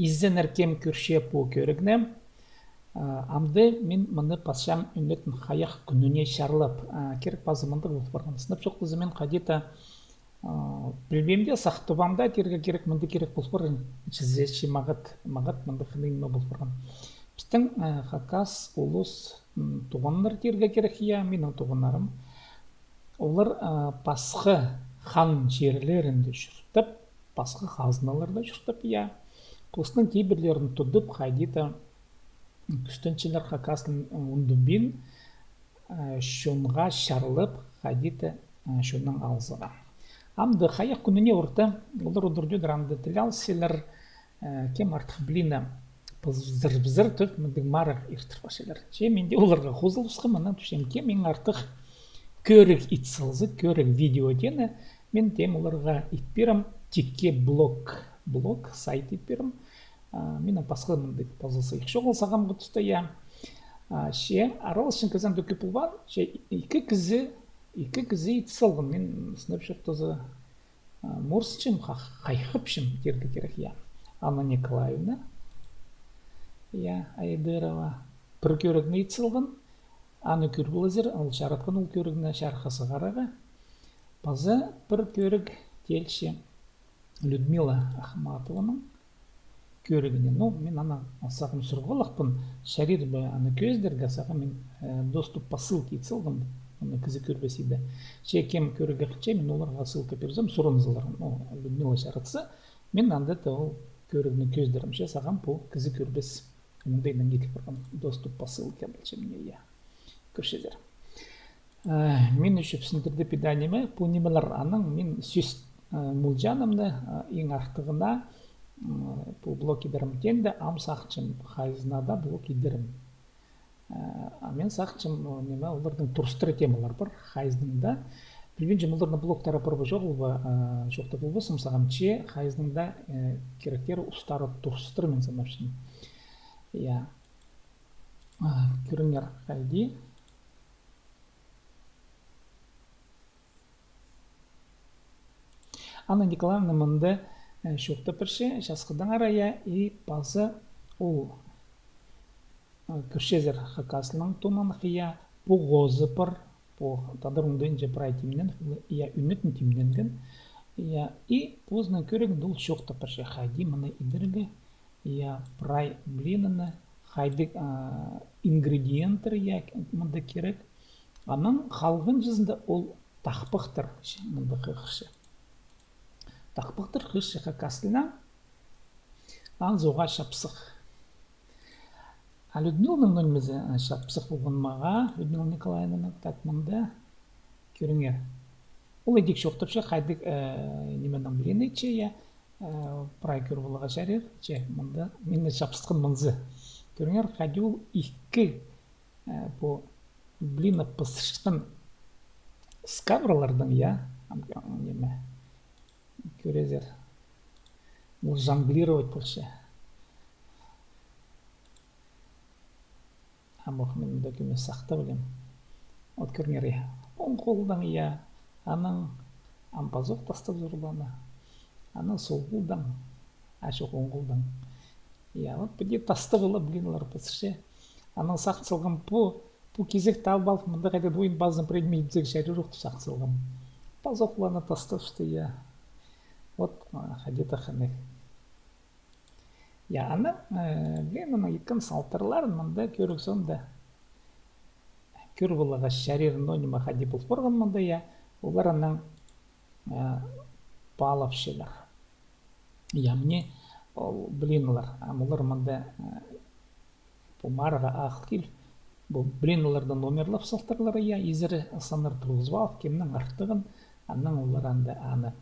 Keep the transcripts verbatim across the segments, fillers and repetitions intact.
Изеннер, кем кӧрче пу кӧрігні. Амды мин мыны пасчам ӱнетін хайах кӱніне чарлап. Кирек пазы мындағ пол парған. Сынап чоохтаза, мин хайди-да пілбеем дее, сах тубаам даа тирге кирек, мындағ кирек пол парған. Чізе чи мағат, мағат мындағ хынығ ниме пол парған. Пістің хакас улус туғаннар тирге кирек, я, минің туғаннарым. Олар пасха хан чирлерінде чуртап, пасха хазналарда чуртап, я. Постың кибірлерін тудып, хайди-да кӱстенчелер хакас тілін ундубин, чонға чарлап, хайди-да чоннаң алызарға. Амды хайах кӱніне орта олар удур-тӧдір анда тіл алысчалар, кем артых блиннар пызыр-пызыр тӧк мындағ марығ иртір парчалар. Че мин дее оларға хозылыбысхам, анаң тіпчем, кем иң артых кӧріг ит салза, кӧріг видео теені, мин теем оларға ит пирем, тикке блог, блог, сайт ит пирем. Минің пасха мындағ паза сыйых чоғыл сағамғы туста, я. Че араласчаң кізі анда кӧп полбаан, че ікі кізі, ікі кізі ит салған, мин сынап чоохтаза, морсчам, хайхапчам тирге кирек, я. Анна Николаевна, я, Айдырова. Пір кӧрігні ит салған, аны кӧр поларзар, ол чаратхан ол кӧрігні чарыхха сығарарға. Паза пір кӧріг теелче Людмила Ахматованың кӧрігіне. Ну, мин аны сағам сурғалахпын, чарир бе аны кӧзідерге, сағам мин доступ по ссылке ит салғам, аны кізі кӧрбес иді. Че кем кӧрерге хынча, мин оларға ссылка пирзем, сурынзалар. Ну, Людмила чаратса, мин анда даа ол кӧрігні кӧзідерім, че сағам пу кізі кӧрбес. Мындағ ниме ит парған, доступ по ссылке полча мына, я. Кӧрчезер. Мин ӱчӱн сындырды піди ниме, пу нимелер анаң мин сӧс мулҷанымны, иң артығына пу блог идерім теенде, ам сағынчам хайзына даа блог идерім. А мин сағынчам, ниме, оларның турыстыра темалар пар, хайзының даа. Пілбинчем, оларның блогтары пар ба, чоғыл ба, чоохтап полбассым сағам, че хайзының даа киректері устары турыстыра, мин санапчам. Я. Кӧріңер, хайди. Анна Николаевна мында чоохтап пирче, часхыдаң арая, и паза ол, кӧрчезер, хакас тілінең тонанах, я, пу хозы пар, пу тадар оңдайынҷа прай тимнен, я, ӱнетін тимненген, я, и позының кӧрігінде ол чоохтап пирче, хайди мыны идерге, я, прай блинны, хайдағ ингредиенттер, я, мында кирек. Анаң халғанҷызында ол тахпахтар, мында хығырча. Тахпахтар хығырча хакас тілінең, анзы оға чапсых. А Людмиланың ноо нимезі чапсых полған мағаа, Людмила Николаевнаның, так, мында кӧріңер. Ол идӧк чоохтапча, хайдағ нименең блин итче, я, прай кӧр поларға чарир, че мында мині чапсытхан мынзы. Кӧріңер, хайди ол ікі пу блинны пысчатхан скабралардаң, я, ам, ниме, кӧрезер. Ол жонглировать полча. Ам ох, мин мында кӧмес сахтап алим. От кӧріңер, я. Оң холдаң, я, анаң ам пазох тастап зурланы. Анаң сол холдаң, а чох, оң холдаң. Я, вот піди тастап ала блиннар пысча. Анаң сағын салғам, пу, пу кизекті алып алып, мында хайди ойын пазын предмет итсек чарир ох тіп сағын салғам. Пазох оларны тастапча, я. Вот, хайди-да хынығ. Я, анаң, блин, анаң иткен салтарларын мында кӧрік соонда кӧр поларға чарир, ноо ниме хайди пол парған мында, я, олар анаң паалапчалар. Я, мына ол блиннар, ам олар мында пу марығға ағыл кил, пу блиннарны номерлап салтарлар, я, изері саннар турғызып алып, кемнің артығын, анаң олар анда аны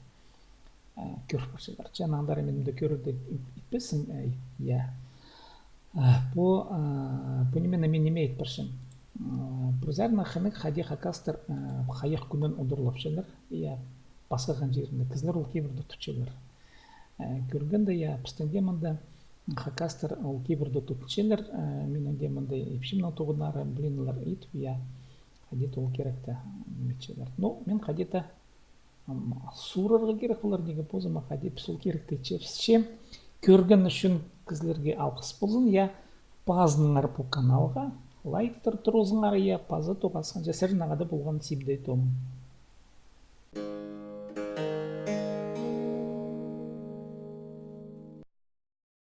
кӧр парчалар. Че анаңар мин мында кӧрерде ит-, итпеспін, я. Пу, пу ниме, мин ниме ит парчам. Пу сарнаң хынығ, хайди хакастар хайах кӱнін удурлапчалар, я, пасха хан чирінде кізілер ол кибірді тутчалар. Кӧргенде, я, пістің дее мында хакастар ол кибірді тутчалар, минің дее мында ипчімнің туғаннары блиннар итіп, я, хайди-да ол киректі ниме итчелер. Ну, мин хайди-да Ам сурарға кирек олар, ниме позыма хайди піс ол киректі итчебіс. Че кӧрген ӱчӱн Кізілерге алғыс ползын, я, пазыныңар пу каналға, лайктар турғызыңар, я, паза тоғасханҷа сірернең хада полған Сибдей Том.